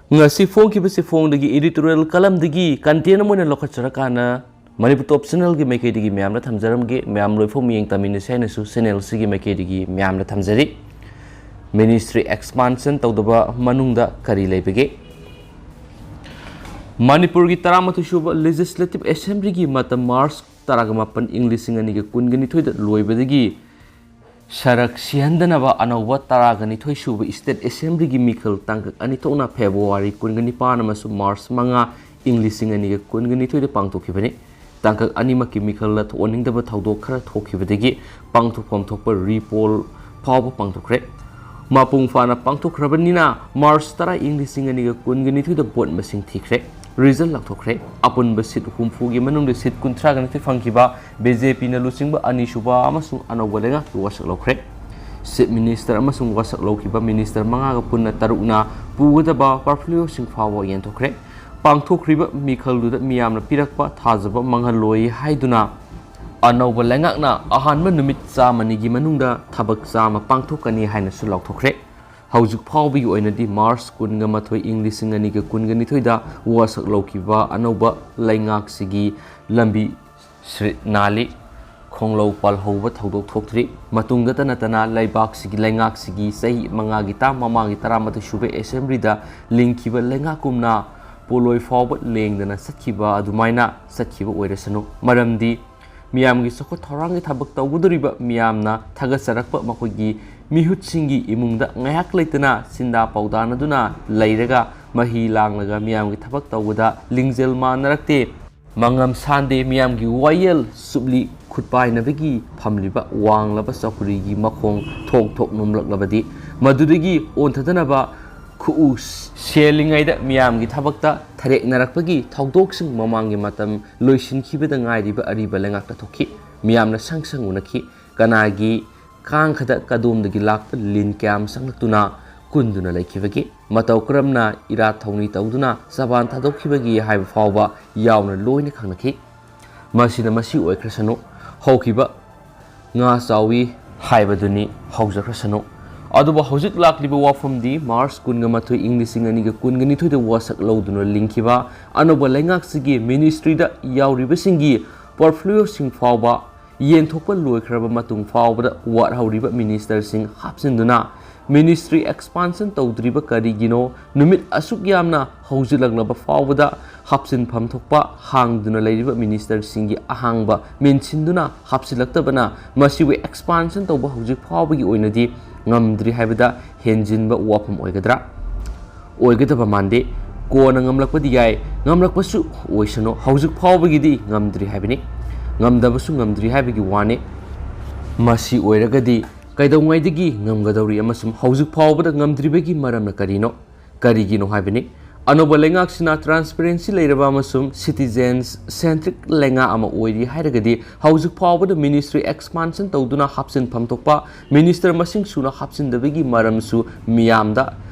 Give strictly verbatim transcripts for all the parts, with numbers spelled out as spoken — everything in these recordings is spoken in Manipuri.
ꯉꯁꯤ ꯐꯣꯡꯈꯤꯕꯁꯤ ꯐꯣꯡꯗꯒꯤ editorial columnꯗꯒꯤ content ꯑꯃ ꯑꯣꯏꯅ ꯂꯧꯈꯠꯆꯔꯀꯥꯟꯗ ꯃꯅꯤꯄꯨꯔ ꯇꯣꯞ ꯆꯦꯅꯦꯜꯒꯤ ꯃꯥꯏꯀꯩꯗꯒꯤ ꯃꯌꯥꯝꯗ ꯊꯝꯖꯔꯝꯒꯦ꯫ ꯃꯌꯥꯝ ꯂꯣꯏꯐꯥꯎ ꯃꯤꯠꯌꯦꯡ ꯇꯝꯃꯤꯟꯅꯁꯤ ꯍꯥꯏꯅꯁꯨ ꯆꯦꯅꯦꯜꯁꯤꯒꯤ ꯃꯥꯏꯀꯩꯗꯒꯤ ꯃꯌꯥꯝꯗ ꯊꯝꯖꯔꯤ꯫ Ministry expansion ꯇꯧꯗꯕ ꯃꯅꯨꯡꯗ ꯀꯔꯤ ꯂꯩꯕꯒꯦ? ꯃꯅꯤꯄꯨꯔꯒꯤ ꯇꯔꯥꯃꯥꯊꯣꯏ ꯁꯨꯕ Legislative Assemblyꯒꯤ ꯃꯇꯝ ꯃꯥꯔꯆ ꯇꯔꯥꯒ ꯃꯥꯄꯟ ꯏꯪ ꯂꯤꯁꯤꯡ ꯑꯅꯤꯒ ꯀꯨꯟꯒ ꯅꯤꯊꯣꯏꯗ ꯂꯣꯏꯕꯗꯒꯤ ꯁꯔꯛ ꯁꯤꯍꯟꯗꯅꯕ ꯑꯅꯧꯕ ꯇꯔꯥꯒ ꯅꯤꯊꯣꯏ ꯁꯨꯕ State Assemblyꯒꯤ ꯃꯤꯈꯜ ꯇꯥꯡꯀꯛ ꯑꯅꯤ ꯊꯣꯛꯅ ꯐꯦꯕ꯭ꯔꯨꯋꯥꯔꯤ ꯀꯨꯟꯒ ꯅꯤꯄꯥꯟ ꯑꯃꯁꯨꯡ ꯃꯥꯔꯆ ꯃꯉꯥ ꯏꯪ ꯂꯤꯁꯤꯡ ꯑꯅꯤꯒ ꯀꯨꯟꯒ ꯅꯤꯊꯣꯏꯗ ꯄꯥꯡꯊꯣꯛꯈꯤꯕꯅꯤ꯫ ꯇꯥꯡꯀꯛ ꯑꯅꯤꯃꯛꯀꯤ ꯃꯤꯈꯜꯗ ꯊꯣꯛꯍꯟꯅꯤꯡꯗꯕ ꯊꯧꯗꯣꯛ ꯈꯔ ꯊꯣꯛꯈꯤꯕꯗꯒꯤ ꯄꯥꯡꯊꯣꯛꯐꯝ ꯊꯣꯛꯄ repoll ꯐꯥꯎꯕ ꯄꯥꯡꯊꯣꯛꯈ꯭ꯔꯦ꯫ ꯃꯄꯨꯡ ꯐꯥꯅ ꯄꯥꯡꯊꯣꯛꯈ꯭ꯔꯕꯅꯤꯅ ꯃꯥꯔꯆ ꯇꯔꯥ ꯏꯪ ꯂꯤꯁꯤꯡ ꯑꯅꯤꯒ ꯀꯨꯟꯒ ꯅꯤꯊꯣꯏꯗ vote ꯃꯁꯤꯡ ꯊꯤꯈ꯭ꯔꯦ꯫ Result ꯂꯥꯎꯊꯣꯛꯈ꯭ꯔꯦ꯫ ꯑꯄꯨꯟꯕ seat ꯍꯨꯝꯐꯨꯒꯤ ꯃꯅꯨꯡꯗ seat ꯀꯨꯟꯊ꯭ꯔꯥꯒ ꯅꯤꯊꯣꯏ ꯐꯪꯈꯤꯕ BJPꯅ ꯂꯨꯆꯤꯡꯕ ꯑꯅꯤꯁꯨꯕ ꯑꯃꯁꯨꯡ ꯑꯅꯧꯕ ꯂꯩꯉꯥꯛꯀꯤ ꯋꯥꯁꯛ ꯂꯧꯈ꯭ꯔꯦ꯫ Chief Minister ꯑꯃꯁꯨꯡ ꯋꯥꯁꯛ ꯂꯧꯈꯤꯕ minister ꯃꯉꯥꯒ ꯄꯨꯟꯅ ꯇꯔꯨꯛꯅ ꯄꯨꯒꯗꯕ portfolioꯁꯤꯡ ꯐꯥꯎꯕ ꯌꯦꯟꯊꯣꯛꯈ꯭ꯔꯦ꯫ ꯄꯥꯡꯊꯣꯛꯈ꯭ꯔꯤꯕ ꯃꯤꯈꯜꯗꯨꯗ ꯃꯤꯌꯥꯝꯅ ꯄꯤꯔꯛꯄ ꯊꯥꯖꯕ ꯃꯥꯡꯍꯜꯂꯣꯏ ꯍꯥꯏꯗꯨꯅ ꯑꯅꯧꯕ ꯂꯩꯉꯥꯛꯅ ꯑꯍꯥꯟꯕ ꯅꯨꯃꯤꯠ ꯆꯥꯝꯃꯅꯤꯒꯤ ꯃꯅꯨꯡꯗ ꯊꯕꯛ ꯆꯥꯝꯃ ꯄꯥꯡꯊꯣꯛꯀꯅꯤ ꯍꯥꯏꯅꯁꯨ ꯂꯥꯎꯊꯣꯛꯈ꯭ꯔꯦ꯫ ꯍꯧꯖꯤꯛ ꯐꯥꯎꯕꯒꯤ ꯑꯣꯏꯅꯗꯤ ꯃꯥꯔꯆ ꯀꯨꯟꯒ ꯃꯥꯊꯣꯏ ꯏꯪ ꯂꯤꯁꯤꯡ ꯑꯅꯤꯒ ꯀꯨꯟꯒ ꯅꯤꯊꯣꯏꯗ ꯋꯥꯁꯛ ꯂꯧꯈꯤꯕ ꯑꯅꯧꯕ ꯂꯩꯉꯥꯛꯁꯤꯒꯤ ꯂꯝꯕꯤ ꯁꯤꯠ ꯅꯥꯜꯂꯤ꯫ ꯈꯣꯡꯂꯧ ꯄꯥꯜꯍꯧꯕ ꯊꯧꯗꯣꯛ ꯊꯣꯛꯇ꯭ꯔꯤ꯫ ꯃꯇꯨꯡꯗꯇ ꯅꯠꯇꯅ ꯂꯩꯕꯥꯛꯁꯤꯒꯤ, ꯂꯩꯉꯥꯛꯁꯤꯒꯤ ꯆꯍꯤ ꯃꯉꯥꯒꯤ term ꯃꯃꯥꯡꯒꯤ ꯇꯔꯥꯃꯥꯊꯣꯏ ꯁꯨꯕ Assemblyꯗ ꯂꯤꯡꯈꯤꯕ ꯂꯩꯉꯥꯛꯀꯨꯝꯅ ꯄꯣꯂꯣꯏ ꯐꯥꯎꯕ ꯂꯦꯡꯗꯅ ꯆꯠꯈꯤꯕ ꯑꯗꯨꯃꯥꯏꯅ ꯆꯠꯈꯤꯕ ꯑꯣꯏꯔꯁꯅꯨ꯫ ꯃꯔꯝꯗꯤ ꯃꯤꯌꯥꯝꯒꯤ ꯆꯥꯎꯈꯠ ꯊꯧꯔꯥꯡꯒꯤ ꯊꯕꯛ ꯇꯧꯒꯗꯧꯔꯤꯕ ꯃꯤꯌꯥꯝꯅ ꯊꯥꯒꯠꯆꯔꯛꯄ ꯃꯈꯣꯏꯒꯤ ꯃꯤꯍꯨꯠꯁꯤꯡꯒꯤ ꯏꯃꯨꯡꯗ ꯉꯥꯏꯍꯥꯛ ꯂꯩꯇꯅ ꯁꯤꯟꯗꯥ ꯄꯥꯎꯗꯥꯅꯗꯨꯅ ꯂꯩꯔꯒ ꯃꯍꯤ ꯂꯥꯡꯂꯒ ꯃꯤꯌꯥꯝꯒꯤ ꯊꯕꯛ ꯇꯧꯕꯗ ꯂꯤꯡꯖꯦꯜ ꯃꯥꯟꯅꯔꯛꯇꯦ꯫ ꯃꯉꯝ ꯁꯥꯟꯗꯦ꯫ ꯃꯤꯌꯥꯝꯒꯤ ꯋꯥꯌꯦꯜ ꯆꯨꯞꯂꯤ ꯈꯨꯠꯄꯥꯏꯅꯕꯒꯤ ꯐꯝꯂꯤꯕ ꯋꯥꯡꯂꯕ ꯆꯧꯀ꯭ꯔꯤꯒꯤ ꯃꯈꯣꯡ ꯊꯣꯛ ꯊꯣꯛ ꯅꯣꯝꯂꯛꯂꯕꯗꯤ ꯃꯗꯨꯗꯒꯤ ꯑꯣꯟꯊꯗꯅꯕ ꯈꯨꯎ ꯁꯦꯜꯂꯤꯉꯩꯗ ꯃꯤꯌꯥꯝꯒꯤ ꯊꯕꯛꯇ ꯊꯔꯦꯛꯅꯔꯛꯄꯒꯤ ꯊꯧꯗꯣꯛꯁꯤꯡ ꯃꯃꯥꯡꯒꯤ ꯃꯇꯝ ꯂꯣꯏꯁꯤꯟꯈꯤꯕꯗ ꯉꯥꯏꯔꯤꯕ ꯑꯔꯤꯕ ꯂꯩꯉꯥꯛꯇ ꯊꯣꯛꯈꯤ꯫ ꯃꯤꯌꯥꯝꯅ ꯁꯪ ꯁꯪ ꯎꯅꯈꯤ꯫ ꯀꯅꯥꯒꯤ ꯀꯥꯡꯈꯗ ꯀꯗꯣꯝꯗꯒꯤ ꯂꯥꯛꯄ ꯂꯤꯟ ꯀꯌꯥꯝ ꯆꯪꯂꯛꯇꯨꯅ ꯀꯨꯟꯗꯨꯅ ꯂꯩꯈꯤꯕꯒꯦ, ꯃꯇꯧ ꯀꯔꯝꯅ ꯏꯔꯥꯠ ꯊꯧꯅꯤ ꯇꯧꯗꯨꯅ ꯆꯕꯥꯟ ꯊꯥꯗꯣꯛꯈꯤꯕꯒꯦ ꯍꯥꯏꯕ ꯐꯥꯎꯕ ꯌꯥꯎꯅ ꯂꯣꯏꯅ ꯈꯪꯅꯈꯤ꯫ ꯃꯁꯤꯅ ꯃꯁꯤ ꯑꯣꯏꯈ꯭ꯔꯁꯅꯨ, ꯍꯧꯈꯤꯕ ꯉꯥ ꯆꯥꯎꯏ ꯍꯥꯏꯕꯗꯨꯅꯤ ꯍꯧꯖꯈ꯭ꯔꯁꯅꯨ꯫ ꯑꯗꯨꯕꯨ ꯍꯧꯖꯤꯛ ꯂꯥꯛꯂꯤꯕ ꯋꯥꯐꯝꯗꯤ March ꯀꯨꯟꯒ ꯃꯥꯊꯣꯏ ꯏꯪ ꯂꯤꯁꯤꯡ ꯑꯅꯤꯒ ꯀꯨꯟꯒ ꯅꯤꯊꯣꯏꯗ ꯋꯥꯁꯛ ꯂꯧꯗꯨꯅ ꯂꯤꯡꯈꯤꯕ ꯑꯅꯧꯕ ꯂꯩꯉꯥꯛꯁꯤꯒꯤ ministryꯗ ꯌꯥꯎꯔꯤꯕꯁꯤꯡꯒꯤ portfolioꯁꯤꯡ ꯐꯥꯎꯕ ꯌꯦꯟꯊꯣꯛꯄ ꯂꯣꯏꯈ꯭ꯔꯕ ꯃꯇꯨꯡ ꯐꯥꯎꯕꯗ ꯋꯥꯠꯍꯧꯔꯤꯕ ministerꯁꯤꯡ ꯍꯥꯞꯆꯤꯟꯗꯨꯅ ministry expansion ꯇꯧꯗ꯭ꯔꯤꯕ ꯀꯔꯤꯒꯤꯅꯣ? ꯅꯨꯃꯤꯠ ꯑꯁꯨꯛ ꯌꯥꯝꯅ ꯍꯧꯖꯤꯜꯂꯛꯂꯕ ꯐꯥꯎꯕꯗ ꯍꯥꯞꯆꯤꯟꯐꯝ ꯊꯣꯛꯄ ꯍꯥꯡꯗꯨꯅ ꯂꯩꯔꯤꯕ ministerꯁꯤꯡꯒꯤ ꯑꯍꯥꯡꯕ ꯃꯦꯟꯁꯤꯟꯗꯨꯅ ꯍꯥꯞꯆꯤꯜꯂꯛꯇꯕꯅ ꯃꯁꯤꯕꯨ expansion ꯇꯧꯕ ꯍꯧꯖꯤꯛ ꯐꯥꯎꯕꯒꯤ ꯑꯣꯏꯅꯗꯤ ꯉꯝꯗ꯭ꯔꯤ ꯍꯥꯏꯕꯗ ꯍꯦꯟꯖꯤꯟꯕ ꯋꯥꯐꯝ ꯑꯣꯏꯒꯗ꯭ꯔꯥ? ꯑꯣꯏꯒꯗꯕ ꯃꯥꯟꯗꯦ꯫ ꯀꯣꯟꯅ ꯉꯝꯂꯛꯄꯗꯤ ꯌꯥꯏ, ꯉꯝꯂꯛꯄꯁꯨ ꯑꯣꯏꯁꯅꯨ, ꯍꯧꯖꯤꯛ ꯐꯥꯎꯕꯒꯤꯗꯤ ꯉꯝꯗ꯭ꯔꯤ ꯍꯥꯏꯕꯅꯤ꯫ ꯉꯝꯗꯕꯁꯨ ꯉꯝꯗ꯭ꯔꯤ ꯍꯥꯏꯕꯒꯤ ꯋꯥꯅꯤ꯫ ꯃꯁꯤ ꯑꯣꯏꯔꯒꯗꯤ ꯀꯩꯗꯧꯉꯩꯗꯒꯤ ꯉꯝꯒꯗꯧꯔꯤ ꯑꯃꯁꯨꯡ ꯍꯧꯖꯤꯛ ꯐꯥꯎꯕꯗ ꯉꯝꯗ꯭ꯔꯤꯕꯒꯤ ꯃꯔꯝꯅ ꯀꯔꯤꯅꯣ? ꯀꯔꯤꯒꯤꯅꯣ ꯍꯥꯏꯕꯅꯤ꯫ ꯑꯅꯧꯕ ꯂꯩꯉꯥꯛꯁꯤꯅ transparency ꯂꯩꯔꯕ ꯑꯃꯁꯨꯡ citizens centric ꯂꯩꯉꯥꯛ ꯑꯃ ꯑꯣꯏꯔꯤ ꯍꯥꯏꯔꯒꯗꯤ ꯍꯧꯖꯤꯛ ꯐꯥꯎꯕꯗ ministry expansion ꯇꯧꯗꯨꯅ ꯍꯥꯞꯆꯤꯟꯐꯝ ꯊꯣꯛꯄ minister ꯃꯁꯤꯡ ꯁꯨꯅ ꯍꯥꯞꯆꯤꯟꯗꯕꯒꯤ ꯃꯔꯝꯁꯨ ꯃꯤꯌꯥꯝꯗ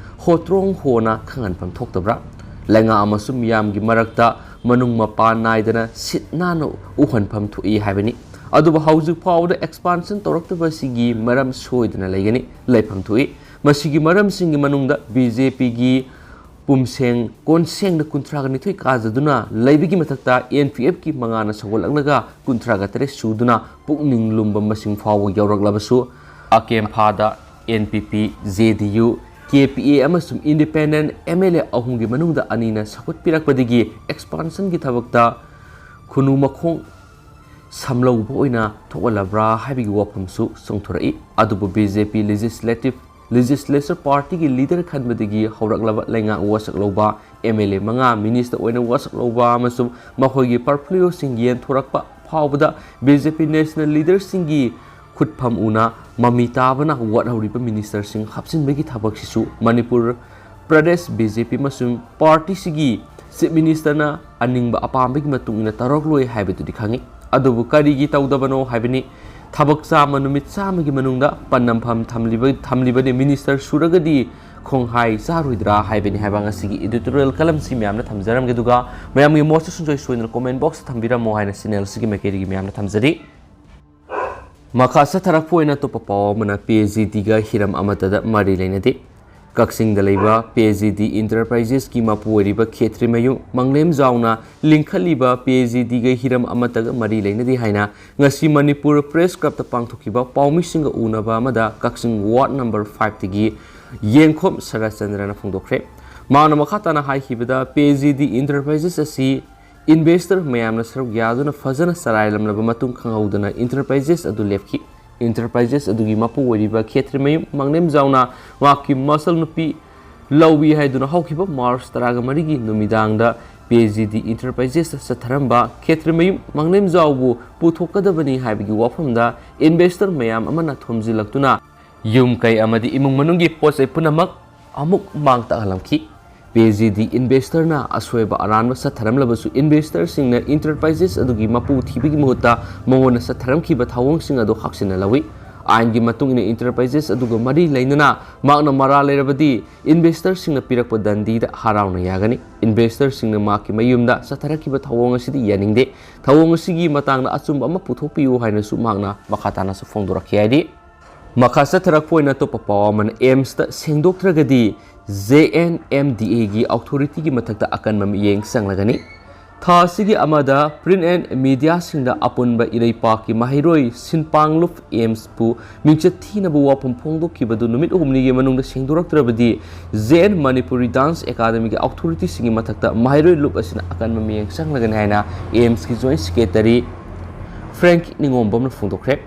ꯍꯣꯇ꯭ꯔꯣꯡ ꯍꯣꯅ ꯈꯪꯍꯟꯐꯝ ꯊꯣꯛꯇꯕ꯭ꯔꯥ? ꯂꯩꯉꯥꯛ ꯑꯃꯁꯨ ꯃꯤꯌꯥꯝꯒꯤ ꯃꯔꯛꯇ ꯃꯅꯨꯡ ꯃꯄꯥꯟ ꯅꯥꯏꯗꯅ ꯁꯤꯠ ꯅꯥꯟꯅ ꯎꯍꯟꯐꯝ ꯊꯣꯛꯏ ꯍꯥꯏꯕꯅꯤ꯫ ꯑꯗꯨꯕꯨ ꯍꯧꯖꯤꯛ ꯐꯥꯎꯕꯗ expansion ꯇꯧꯔꯛꯇꯕꯁꯤꯒꯤ ꯃꯔꯝ ꯁꯣꯏꯗꯅ ꯂꯩꯒꯅꯤ, ꯂꯩꯐꯝ ꯊꯣꯛꯏ꯫ ꯃꯁꯤꯒꯤ ꯃꯔꯝꯁꯤꯡꯒꯤ ꯃꯅꯨꯡꯗ BJPꯒꯤ ꯄꯨꯝꯁꯦꯡ ꯀꯣꯟꯁꯦꯡꯗ ꯀꯨꯟꯊ꯭ꯔꯥꯒ ꯅꯤꯊꯣꯏ ꯀꯥꯖꯗꯨꯅ ꯂꯩꯕꯒꯤ ꯃꯊꯛꯇ NPFꯀꯤ ꯃꯉꯥꯅ ꯁꯧꯒꯠꯂꯛꯂꯒ ꯀꯨꯟꯊ꯭ꯔꯥꯒ ꯇꯔꯦꯠ ꯁꯨꯗꯨꯅ ꯄꯨꯛꯅꯤꯡ ꯂꯨꯝꯕ ꯃꯁꯤꯡ ꯐꯥꯎꯕ ꯌꯧꯔꯛꯂꯕꯁꯨ, ꯑꯀꯦꯝꯐꯥꯗ NPP, JDU, KPA ꯑꯃꯁꯨꯡ independent MLA ꯑꯍꯨꯝꯒꯤ ꯃꯅꯨꯡꯗ ꯑꯅꯤꯅ ꯁꯧꯒꯠꯄꯤꯔꯛꯄꯗꯒꯤ expansionꯒꯤ ꯊꯕꯛꯇ ꯈꯨꯅꯨ ꯃꯈꯣꯡ ꯁꯝꯂꯧꯕ ꯑꯣꯏꯅ ꯊꯣꯛꯍꯜꯂꯕ꯭ꯔꯥ ꯍꯥꯏꯕꯒꯤ ꯋꯥꯐꯝꯁꯨ ꯆꯣꯡꯊꯣꯔꯛꯏ꯫ ꯑꯗꯨꯕꯨ BJP legislative, legislature partyꯒꯤ leader ꯈꯟꯕꯗꯒꯤ ꯍꯧꯔꯛꯂꯕ ꯂꯩꯉꯥꯛ ꯋꯥꯁꯛ ꯂꯧꯕ MLA ꯃꯉꯥ minister ꯑꯣꯏꯅ ꯋꯥꯁꯛ ꯂꯧꯕ ꯑꯃꯁꯨꯡ ꯃꯈꯣꯏꯒꯤ portfolioꯁꯤꯡ ꯌꯦꯟꯊꯣꯔꯛꯄ ꯐꯥꯎꯕꯗ BJP national leaderꯁꯤꯡꯒꯤ ꯈꯨꯠꯐꯝ ꯎꯅ ꯃꯃꯤ ꯇꯥꯕꯅ ꯋꯥꯠꯍꯧꯔꯤꯕ ministerꯁꯤꯡ ꯍꯥꯞꯆꯤꯟꯕꯒꯤ ꯊꯕꯛꯁꯤꯁꯨ ꯃꯅꯤꯄꯨꯔ ꯄ꯭ꯔꯗꯦꯁ BJP ꯑꯃꯁꯨꯡ partyꯁꯤꯒꯤ chief ministerꯅ ꯑꯅꯤꯡꯕ ꯑꯄꯥꯝꯕꯒꯤ ꯃꯇꯨꯡ ꯏꯟꯅ ꯇꯧꯔꯛꯂꯣꯏ ꯍꯥꯏꯕꯗꯨꯗꯤ ꯈꯪꯉꯤ꯫ ꯑꯗꯨꯕꯨ ꯀꯔꯤꯒꯤ ꯇꯧꯗꯕꯅꯣ ꯍꯥꯏꯕꯅꯤ꯫ ꯊꯕꯛ ꯆꯥꯝꯃ ꯅꯨꯃꯤꯠ ꯆꯥꯝꯃꯒꯤ ꯃꯅꯨꯡꯗ ꯄꯟꯅꯐꯝ ꯊꯝꯂꯤꯕ, ꯊꯝꯂꯤꯕꯅꯤ꯫ Minister ꯁꯨꯔꯒꯗꯤ ꯈꯣꯡꯍꯥꯏ ꯆꯥꯔꯣꯏꯗ꯭ꯔꯥ ꯍꯥꯏꯕꯅꯤ ꯍꯥꯏꯕ ꯉꯁꯤꯒꯤ editorial columnꯁꯤ ꯃꯌꯥꯝꯅ ꯊꯝꯖꯔꯝꯒꯦ꯫ ꯑꯗꯨꯒ ꯃꯌꯥꯝꯒꯤ ꯃꯣꯠꯁꯨ ꯁꯨꯡꯁꯣꯏ ꯁꯣꯏꯗꯅ comment boxꯇ ꯊꯝꯕꯤꯔꯝꯃꯣ ꯍꯥꯏꯅ channelꯁꯤꯒꯤ ꯃꯥꯏꯀꯩꯗꯒꯤ ꯃꯌꯥꯝꯅ ꯊꯝꯖꯔꯤ꯫ ꯃꯈꯥ ꯆꯠꯊꯔꯛꯄ ꯑꯣꯏꯅ ꯑꯇꯣꯞꯄ ꯄꯥꯎ ꯑꯃꯅ, ꯄꯤ ꯑꯩꯆ ꯏ ꯗꯤꯒ ꯍꯤꯔꯝ ꯑꯃꯠꯇꯗ ꯃꯔꯤ ꯂꯩꯅꯗꯦ꯫ ꯀꯛꯆꯤꯡꯗ ꯂꯩꯕ ꯄꯤ ꯑꯩꯆ ꯏ ꯗꯤ ꯏꯟꯇꯔꯄ꯭ꯔꯥꯏꯖꯦꯁꯀꯤ ꯃꯄꯨ ꯑꯣꯏꯔꯤꯕ ꯈꯦꯇ꯭ꯔꯤꯃꯌꯨꯝ ꯃꯪꯂꯦꯝꯖꯥꯎꯅ ꯂꯤꯡꯈꯠꯂꯤꯕ ꯄꯤ ꯑꯩꯆ ꯏ ꯗꯤꯒ ꯍꯤꯔꯝ ꯑꯃꯠꯇꯒ ꯃꯔꯤ ꯂꯩꯅꯗꯦ ꯍꯥꯏꯅ ꯉꯁꯤ ꯃꯅꯤꯄꯨꯔ ꯄ꯭ꯔꯦꯁ ꯀ꯭ꯂꯕꯇ ꯄꯥꯡꯊꯣꯛꯈꯤꯕ ꯄꯥꯎꯃꯤꯁꯤꯡꯒ ꯎꯅꯕ ꯑꯃꯗ ꯀꯛꯆꯤꯡ ꯋꯥꯔꯗ ꯅꯝꯕꯔ ꯐꯥꯏꯚꯇꯒꯤ ꯌꯦꯡꯈꯣꯝ ꯁꯔꯠꯆꯟꯗ꯭ꯔꯅ ꯐꯣꯡꯗꯣꯛꯈ꯭ꯔꯦ꯫ ꯃꯍꯥꯛꯅ ꯃꯈꯥ ꯇꯥꯅ ꯍꯥꯏꯈꯤꯕꯗ, ꯄꯤ ꯑꯩꯆ ꯏ ꯗꯤ ꯏꯟꯇꯔꯄ꯭ꯔꯥꯏꯖꯦꯁ ꯑꯁꯤ ꯏꯟꯚꯦꯁꯇꯔ ꯃꯌꯥꯝꯅ ꯁꯔꯨꯛ ꯌꯥꯗꯨꯅ ꯐꯖꯅ ꯆꯂꯥꯏꯔꯝꯂꯕ ꯃꯇꯨꯡ, ꯈꯪꯍꯧꯗꯅ ꯏꯟꯇꯔꯄ꯭ꯔꯥꯏꯖꯦꯁ ꯑꯗꯨ ꯂꯦꯞꯈꯤ꯫ ꯏꯟꯇꯔꯄ꯭ꯔꯥꯏꯖꯦꯁ ꯑꯗꯨꯒꯤ ꯃꯄꯨ ꯑꯣꯏꯔꯤꯕ ꯈꯦꯇ꯭ꯔꯤꯃꯌꯨꯝ ꯃꯪꯂꯦꯝꯖꯥꯎꯅ ꯃꯍꯥꯛꯀꯤ ꯃꯆꯜ ꯅꯨꯄꯤ ꯂꯧꯏ ꯍꯥꯏꯗꯨꯅ ꯍꯧꯈꯤꯕ ꯃꯥꯔꯆ ꯇꯔꯥꯒ ꯃꯔꯤꯒꯤ ꯅꯨꯃꯤꯗꯥꯡꯗ ꯄꯤ ꯑꯩꯆ ꯏ ꯗꯤ ꯏꯟꯇꯔꯄ꯭ꯔꯥꯏꯖꯦꯁꯇ ꯆꯠꯊꯔꯝꯕ ꯈꯦꯇ꯭ꯔꯤꯃꯌꯨꯝ ꯃꯪꯂꯦꯝꯖꯥꯎꯕꯨ ꯄꯨꯊꯣꯛꯀꯗꯕꯅꯤ ꯍꯥꯏꯕꯒꯤ ꯋꯥꯐꯝꯗ ꯏꯟꯚꯦꯁꯇꯔ ꯃꯌꯥꯝ ꯑꯃꯅ ꯊꯣꯝꯖꯤꯜꯂꯛꯇꯨꯅ ꯌꯨꯝ ꯀꯩ ꯑꯃꯗꯤ ꯏꯃꯨꯡ ꯃꯅꯨꯡꯒꯤ ꯄꯣꯠ ꯆꯩ ꯄꯨꯝꯅꯃꯛ ꯑꯃꯨꯛ ꯃꯥꯡ ꯇꯥꯛꯍꯜꯂꯝꯈꯤ꯫ ꯄꯤ ꯑꯩꯆ ꯏ ꯗꯤ ꯏꯟꯚꯦꯁꯇꯔꯅ ꯑꯁꯣꯏꯕ ꯑꯔꯥꯟꯕ ꯆꯠꯊꯔꯝꯂꯕꯁꯨ, ꯏꯟꯚꯦꯁꯇꯔꯁꯤꯡꯅ ꯏꯟꯇꯔꯄ꯭ꯔꯥꯏꯖꯦꯁ ꯑꯗꯨꯒꯤ ꯃꯄꯨ ꯊꯤꯕꯒꯤ ꯃꯍꯨꯠꯇ ꯃꯉꯣꯟꯗ ꯆꯠꯊꯔꯝꯈꯤꯕ ꯊꯧꯑꯣꯡꯁꯤꯡ ꯑꯗꯨ ꯍꯛꯆꯤꯟꯅ ꯂꯧꯏ꯫ ꯑꯥꯏꯟꯒꯤ ꯃꯇꯨꯡ ꯏꯟꯅ ꯏꯟꯇꯔꯄ꯭ꯔꯥꯏꯖꯦꯁ ꯑꯗꯨꯒ ꯃꯔꯤ ꯂꯩꯅꯅ ꯃꯍꯥꯛꯅ ꯃꯔꯥꯜ ꯂꯩꯔꯕꯗꯤ ꯏꯟꯚꯦꯁꯇꯔꯁꯤꯡꯅ ꯄꯤꯔꯛꯄ ꯗꯟꯗꯤꯗ ꯍꯔꯥꯎꯅ ꯌꯥꯒꯅꯤ꯫ ꯏꯟꯚꯦꯁꯇꯔꯁꯤꯡꯅ ꯃꯍꯥꯛꯀꯤ ꯃꯌꯨꯝꯗ ꯆꯠꯊꯔꯛꯈꯤꯕ ꯊꯧꯑꯣꯡ ꯑꯁꯤꯗꯤ ꯌꯥꯅꯤꯡꯗꯦ꯫ ꯊꯧꯑꯣꯡ ꯑꯁꯤꯒꯤ ꯃꯇꯥꯡꯗ ꯑꯆꯨꯝꯕ ꯑꯃ ꯄꯨꯊꯣꯛꯄꯤꯌꯨ ꯍꯥꯏꯅꯁꯨ ꯃꯍꯥꯛꯅ ꯃꯈꯥ ꯇꯥꯅꯁꯨ ꯐꯣꯡꯗꯣꯔꯛꯈꯤ ꯍꯥꯏꯔꯤ꯫ ꯃꯈꯥ ꯆꯠꯊꯔꯛꯄ ꯑꯣꯏꯅ ꯑꯇꯣꯞꯄ ꯄꯥꯎ ꯑꯃꯅ, ꯑꯦꯝꯁꯇ ꯁꯦꯡꯗꯣꯛꯇ꯭ꯔꯒꯗꯤ ꯖꯦ ꯑꯦꯟ ꯑꯦꯝ ꯗꯤ ꯑꯦꯒꯤ ꯑꯣꯊꯣꯔꯤꯇꯤꯒꯤ ꯃꯊꯛꯇ ꯑꯀꯟꯕ ꯃꯤꯠꯌꯦꯡ ꯆꯪꯂꯒꯅꯤ꯫ ꯊꯥ ꯑꯁꯤꯒꯤ ꯑꯃꯗ ꯄ꯭ꯔꯤꯟ ꯑꯦꯟ ꯃꯤꯗꯤꯌꯥꯁꯤꯡꯗ ꯑꯄꯨꯟꯕ ꯏꯔꯩꯄꯥꯛꯀꯤ ꯃꯍꯩꯔꯣꯏ ꯁꯤꯟꯄꯥꯡꯂꯨꯞ ꯑꯦꯝꯁꯄꯨ ꯃꯤꯡꯆꯠ ꯊꯤꯅꯕ ꯋꯥꯐꯝ ꯐꯣꯡꯗꯣꯛꯈꯤꯕꯗꯨ ꯅꯨꯃꯤꯠ ꯍꯨꯝꯅꯤꯒꯤ ꯃꯅꯨꯡꯗ ꯁꯦꯡꯗꯣꯔꯛꯇ꯭ꯔꯕꯗꯤ ꯖꯦ ꯑꯦꯟ ꯃꯅꯤꯄꯨꯔꯤ ꯗꯥꯟꯁ ꯑꯦꯀꯥꯗꯃꯤꯒꯤ ꯑꯣꯊꯣꯔꯤꯇꯤꯁꯤꯡꯒꯤ ꯃꯊꯛꯇ ꯃꯍꯩꯔꯣꯏ ꯂꯨꯞ ꯑꯁꯤꯅ ꯑꯀꯟꯕ ꯃꯤꯠꯌꯦꯡ ꯆꯪꯂꯒꯅꯤ ꯍꯥꯏꯅ ꯑꯦꯝꯁꯀꯤ ꯖꯣꯏꯟ ꯁꯦꯀ꯭ꯔꯦꯇꯔꯤ ꯐ꯭ꯔꯦꯡꯀꯤ ꯅꯤꯉꯣꯝꯕꯝꯅ ꯐꯣꯡꯗꯣꯛꯈ꯭ꯔꯦ꯫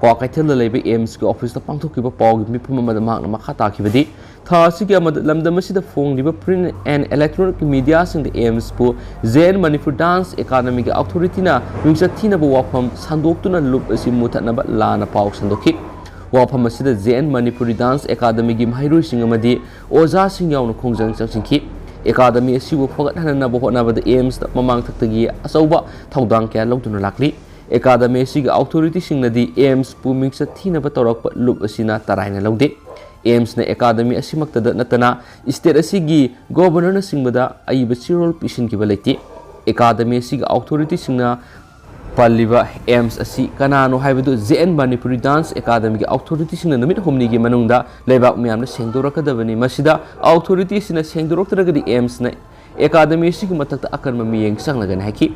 ꯀ꯭ꯋꯥꯀꯩꯊꯦꯜꯗ ꯂꯩꯕ ꯑꯦꯝꯁꯀꯤ ꯑꯣꯐꯤꯁꯇ ꯄꯥꯡꯊꯣꯛꯈꯤꯕ ꯄꯥꯎꯒꯤ ꯃꯤꯐꯝ ꯑꯃꯗ ꯃꯍꯥꯛꯅ ꯃꯈꯥ ꯇꯥꯈꯤꯕꯗꯤ, ꯊꯥ ꯑꯁꯤꯒꯤ ꯑꯃꯗ ꯂꯝꯗꯝ ꯑꯁꯤꯗ ꯐꯣꯡꯂꯤꯕ ꯄ꯭ꯔꯤꯟ ꯑꯦꯟ ꯏꯂꯦꯛꯇ꯭ꯔꯣꯅꯤꯛ ꯃꯤꯗꯤꯌꯥꯁꯤꯡꯗ ꯑꯦꯝꯁꯄꯨ ꯖꯦ ꯑꯦꯟ ꯃꯅꯤꯄꯨꯔ ꯗꯥꯟꯁ ꯑꯦꯀꯥꯗꯃꯤꯒꯤ ꯑꯣꯊꯣꯔꯤꯇꯤꯅ ꯃꯤꯡꯆꯠ ꯊꯤꯅꯕ ꯋꯥꯐꯝ ꯁꯟꯗꯣꯛꯇꯨꯅ ꯂꯨꯞ ꯑꯁꯤ ꯃꯨꯊꯠꯅꯕ ꯂꯥꯟꯅ ꯄꯥꯎ ꯁꯟꯗꯣꯛꯈꯤ꯫ ꯋꯥꯐꯝ ꯑꯁꯤꯗ ꯖꯦ ꯑꯦꯟ ꯃꯅꯤꯄꯨꯔꯤ ꯗꯥꯟꯁ ꯑꯦꯀꯥꯗꯃꯤꯒꯤ ꯃꯍꯩꯔꯣꯏꯁꯤꯡ ꯑꯃꯗꯤ ꯑꯣꯖꯥꯁꯤꯡ ꯌꯥꯎꯅ ꯈꯣꯡꯖꯪ ꯆꯪꯁꯤꯟꯈꯤ꯫ ꯑꯦꯀꯥꯗꯃꯤ ꯑꯁꯤꯕꯨ ꯐꯒꯠꯍꯟꯅꯕ ꯍꯣꯠꯅꯕꯗ ꯑꯦꯝꯁꯇ ꯃꯃꯥꯡꯊꯛꯇꯒꯤ ꯑꯆꯧꯕ ꯊꯧꯗꯥꯡ ꯀꯌꯥ ꯂꯧꯗꯨꯅ ꯂꯥꯛꯂꯤ꯫ ꯑꯦꯀꯥꯗꯃꯤ ꯑꯁꯤꯒꯤ ꯑꯣꯊꯣꯔꯤꯇꯤꯁꯤꯡꯅꯗꯤ ꯑꯦꯝꯁꯄꯨ ꯃꯤꯡꯆꯠ ꯊꯤꯅꯕ ꯇꯧꯔꯛꯄ ꯂꯨꯞ ꯑꯁꯤꯅ ꯇꯔꯥꯏꯅ ꯂꯧꯗꯦ꯫ ꯑꯦꯝꯁꯅ ꯑꯦꯀꯥꯗꯃꯤ ꯑꯁꯤꯃꯛꯇꯗ ꯅꯠꯇꯅ ꯁ꯭ꯇꯦꯠ ꯑꯁꯤꯒꯤ ꯒꯣꯚꯔꯅꯔꯅꯆꯤꯡꯕꯗ ꯑꯏꯕ ꯆꯦꯔꯣꯜ ꯄꯤꯁꯤꯟꯈꯤꯕ ꯂꯩꯇꯦ꯫ ꯑꯦꯀꯥꯗꯃꯤ ꯑꯁꯤꯒꯤ ꯑꯣꯊꯣꯔꯤꯇꯤꯁꯤꯡꯅ ꯄꯜꯂꯤꯕ ꯑꯦꯝꯁ ꯑꯁꯤ ꯀꯅꯥꯅꯣ ꯍꯥꯏꯕꯗꯨ ꯖꯦ ꯑꯦꯟ ꯃꯅꯤꯄꯨꯔꯤ ꯗꯥꯟꯁ ꯑꯦꯀꯥꯗꯃꯤꯒꯤ ꯑꯣꯊꯣꯔꯤꯇꯤꯁꯤꯡꯅ ꯅꯨꯃꯤꯠ ꯍꯨꯝꯅꯤꯒꯤ ꯃꯅꯨꯡꯗ ꯂꯩꯕꯥꯛ ꯃꯤꯌꯥꯝꯗ ꯁꯦꯡꯗꯣꯔꯛꯀꯗꯕꯅꯤ꯫ ꯃꯁꯤꯗ ꯑꯣꯊꯣꯔꯤꯇꯤꯁꯤꯡꯅ ꯁꯦꯡꯗꯣꯔꯛꯇ꯭ꯔꯒꯗꯤ ꯑꯦꯝꯁꯅ ꯑꯦꯀꯥꯗꯃꯤ ꯑꯁꯤꯒꯤ ꯃꯊꯛꯇ ꯑꯀꯟꯕ ꯃꯤꯠꯌꯦꯡ ꯆꯪꯂꯒꯅꯤ ꯍꯥꯏꯈꯤ꯫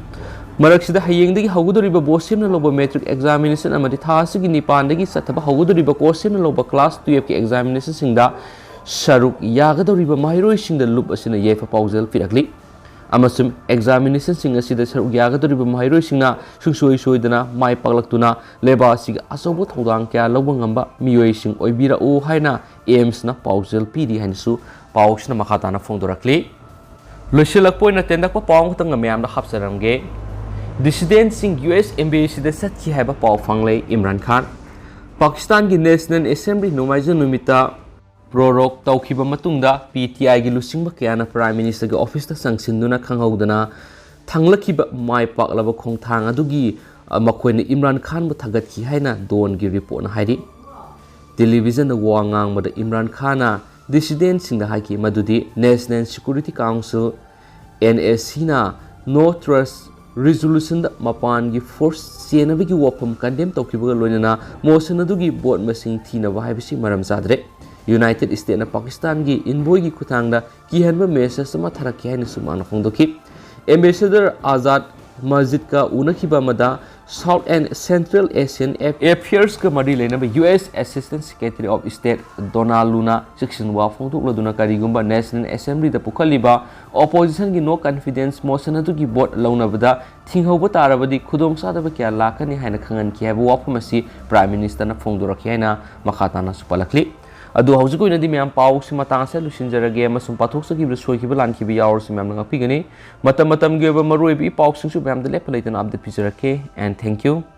ꯃꯔꯛꯁꯤꯗ ꯍꯌꯦꯡꯗꯒꯤ ꯍꯧꯒꯗꯧꯔꯤꯕ ꯕꯣꯠ ꯁꯦꯝꯅ ꯂꯧꯕ ꯃꯦꯇ꯭ꯔꯤꯛ ꯑꯦꯛꯖꯥꯃꯤꯅꯦꯁꯟ ꯑꯃꯗꯤ ꯊꯥ ꯑꯁꯤꯒꯤ ꯅꯤꯄꯥꯟꯗꯒꯤ ꯆꯠꯊꯕ ꯍꯧꯒꯗꯧꯔꯤꯕ ꯀꯣꯔꯁ ꯁꯦꯝꯅ ꯂꯧꯕ ꯀ꯭ꯂꯥꯁ ꯇꯨꯌꯦꯜꯐꯀꯤ ꯑꯦꯛꯖꯥꯃꯤꯅꯦꯁꯟꯁꯤꯡꯗ ꯁꯔꯨꯛ ꯌꯥꯒꯗꯧꯔꯤꯕ ꯃꯍꯩꯔꯣꯏꯁꯤꯡꯗ ꯂꯨꯞ ꯑꯁꯤꯅ ꯌꯥꯏꯐ ꯄꯥꯎꯖꯦꯜ ꯄꯤꯔꯛꯂꯤ꯫ ꯑꯃꯁꯨꯡ ꯑꯦꯛꯖꯥꯃꯤꯅꯦꯁꯟꯁꯤꯡ ꯑꯁꯤꯗ ꯁꯔꯨꯛ ꯌꯥꯒꯗꯧꯔꯤꯕ ꯃꯍꯩꯔꯣꯏꯁꯤꯡꯅ ꯁꯨꯡꯁꯣꯏ ꯁꯣꯏꯗꯅ ꯃꯥꯏ ꯄꯥꯛꯂꯛꯇꯨꯅ ꯂꯩꯕꯥꯛ ꯑꯁꯤꯒꯤ ꯑꯆꯧꯕ ꯊꯧꯗꯥꯡ ꯀꯌꯥ ꯂꯧꯕ ꯉꯝꯕ ꯃꯤꯑꯣꯏꯁꯤꯡ ꯑꯣꯏꯕꯤꯔꯛꯎ ꯍꯥꯏꯅ ꯑꯦꯝꯁꯅ ꯄꯥꯎꯖꯦꯜ ꯄꯤꯔꯤ ꯍꯥꯏꯅꯁꯨ ꯄꯥꯎꯁꯤꯅ ꯃꯈꯥ ꯇꯥꯅ ꯐꯣꯡꯗꯣꯔꯛꯂꯤ꯫ ꯂꯣꯏꯁꯤꯜꯂꯛꯄ ꯑꯣꯏꯅ ꯇꯦꯟꯇꯛꯄ ꯄꯥꯎ ꯑꯃꯈꯛꯇꯪ ꯃꯌꯥꯝꯗ ꯍꯥꯞꯆꯔꯝꯒꯦ꯫ ꯗꯤꯁꯤꯗꯦꯟꯠꯁꯤꯡ ꯌꯨ ꯑꯦꯁ ꯑꯦꯝꯕꯦꯁꯤꯗ ꯆꯠꯈꯤ ꯍꯥꯏꯕ ꯄꯥꯎ ꯐꯪꯂꯦ ꯏꯝꯔꯥꯟ ꯈꯥꯟ꯫ ꯄꯥꯀꯤꯁꯇꯥꯟꯒꯤ ꯅꯦꯁꯅꯦꯜ ꯑꯦꯁꯦꯝꯕ꯭ꯂꯤ ꯅꯣꯡꯃꯥꯏꯖꯤꯡ ꯅꯨꯃꯤꯠꯇ ꯄ꯭ꯔꯣꯔꯣꯛ ꯇꯧꯈꯤꯕ ꯃꯇꯨꯡꯗ ꯄꯤ ꯇꯤ ꯑꯥꯏꯒꯤ ꯂꯨꯆꯤꯡꯕ ꯀꯌꯥꯅ ꯄ꯭ꯔꯥꯏꯝ ꯃꯤꯅꯤꯁꯇꯔꯒꯤ ꯑꯣꯐꯤꯁꯇ ꯆꯪꯁꯤꯟꯗꯨꯅ ꯈꯪꯍꯧꯗꯅ ꯊꯪꯂꯛꯈꯤꯕ ꯃꯥꯏ ꯄꯥꯛꯂꯕ ꯈꯣꯡꯊꯥꯡ ꯑꯗꯨꯒꯤ, ꯑ, ꯃꯈꯣꯏꯅ ꯏꯝꯔꯥꯟ ꯈꯥꯟꯕꯨ ꯊꯥꯒꯠꯈꯤ ꯍꯥꯏꯅ ꯗꯣꯟꯒꯤ ꯔꯤꯄꯣꯔꯠꯅ ꯍꯥꯏꯔꯤ꯫ ꯇꯦꯂꯤꯚꯤꯖꯟꯗ ꯋꯥ ꯉꯥꯡꯕꯗ ꯏꯝꯔꯥꯟ ꯈꯥꯟꯅ ꯗꯤꯁꯤꯗꯦꯟꯠꯁꯤꯡꯗ ꯍꯥꯏꯈꯤ ꯃꯗꯨꯗꯤ ꯅꯦꯁꯅꯦꯜ ꯁꯦꯀ꯭ꯌꯨꯔꯤꯇꯤ ꯀꯥꯎꯟꯁꯤꯜ, ꯑꯦꯟ ꯑꯦꯁ ꯁꯤꯅ ꯅꯣ ꯇ꯭ꯔꯁ ꯔꯤꯖꯣꯂꯨꯁꯟꯗ ꯃꯄꯥꯟꯒꯤ ꯐꯣꯔꯁ ꯆꯦꯟꯅꯕꯒꯤ ꯋꯥꯐꯝ ꯀꯟꯗꯦꯝ ꯇꯧꯈꯤꯕꯒ ꯂꯣꯏꯅꯅ ꯃꯣꯁꯟ ꯑꯗꯨꯒꯤ ꯚꯣꯠ ꯃꯁꯤꯡ ꯊꯤꯅꯕ ꯍꯥꯏꯕꯁꯤ ꯃꯔꯝ ꯆꯥꯗ꯭ꯔꯦ꯫ ꯌꯨꯅꯥꯏꯇꯦꯗ ꯁ꯭ꯇꯦꯠꯅ ꯄꯥꯀꯤꯁꯇꯥꯟꯒꯤ ꯏꯟꯚꯣꯏꯒꯤ ꯈꯨꯠꯊꯥꯡꯗ ꯀꯤꯍꯟꯕ ꯃꯦꯁꯦꯖ ꯑꯃ ꯊꯥꯔꯛꯈꯤ ꯍꯥꯏꯅꯁꯨ ꯃꯥꯅ ꯐꯣꯡꯗꯣꯛꯈꯤ꯫ ꯑꯦꯝꯕꯦꯁꯦꯗꯔ ꯑꯥꯖꯥꯗ ꯃꯁꯖꯤꯗꯀ ꯎꯅꯈꯤꯕ ꯑꯃꯗ South and Central Asian Affairs-ꯀ ꯃꯔꯤ ꯂꯩꯅꯕ U S Assistant Secretary of State Donald ꯂꯨꯅ ꯆꯦꯛꯁꯤꯟ ꯋꯥ ꯐꯣꯡꯗꯣꯛꯂꯗꯨꯅ ꯀꯔꯤꯒꯨꯝꯕ ꯅꯦꯁꯅꯦꯜ ꯑꯦꯁꯦꯝꯕ꯭ꯂꯤꯗ ꯄꯨꯈꯠꯂꯤꯕ ꯑꯣꯄꯣꯖꯤꯁꯟꯒꯤ no confidence motion ꯑꯗꯨꯒꯤ ꯚꯣꯠ ꯂꯧꯅꯕꯗ ꯊꯤꯡꯍꯧꯕ ꯇꯥꯔꯕꯗꯤ ꯈꯨꯗꯣꯡꯆꯥꯗꯕ ꯀꯌꯥ ꯂꯥꯛꯀꯅꯤ ꯍꯥꯏꯅ ꯈꯪꯍꯟꯈꯤ ꯍꯥꯏꯕ ꯋꯥꯐꯝ ꯑꯁꯤ ꯄ꯭ꯔꯥꯏꯝ ꯃꯤꯅꯤꯁꯇꯔꯅ ꯐꯣꯡꯗꯣꯔꯛꯈꯤ ꯍꯥꯏꯅ ꯃꯈꯥ ꯇꯥꯅꯁꯨ ꯄꯜꯂꯛꯂꯤ꯫ ꯑꯗꯨ ꯍꯧꯖꯤꯛ ꯑꯣꯏꯅꯗꯤ ꯃꯌꯥꯝ ꯄꯥꯎꯁꯤ ꯃꯇꯥꯡ ꯑꯁꯤꯗ ꯂꯣꯏꯁꯤꯟꯖꯔꯒꯦ ꯑꯃꯁꯨꯡ ꯄꯥꯊꯣꯛꯆꯈꯤꯕꯗ ꯁꯣꯏꯈꯤꯕ ꯂꯥꯟꯈꯤꯕ ꯌꯥꯎꯔꯁꯨ ꯃꯌꯥꯝꯅ ꯉꯥꯛꯄꯤꯒꯅꯤ꯫ ꯃꯇꯝ ꯃꯇꯝꯒꯤ ꯑꯣꯏꯕ ꯃꯔꯨꯑꯣꯏꯕ ꯏ ꯄꯥꯎꯁꯤꯡꯁꯨ ꯃꯌꯥꯝꯗ ꯂꯦꯞꯄ ꯂꯩꯇꯅ update ꯄꯤꯖꯔꯛꯀꯦ꯫ And thank you.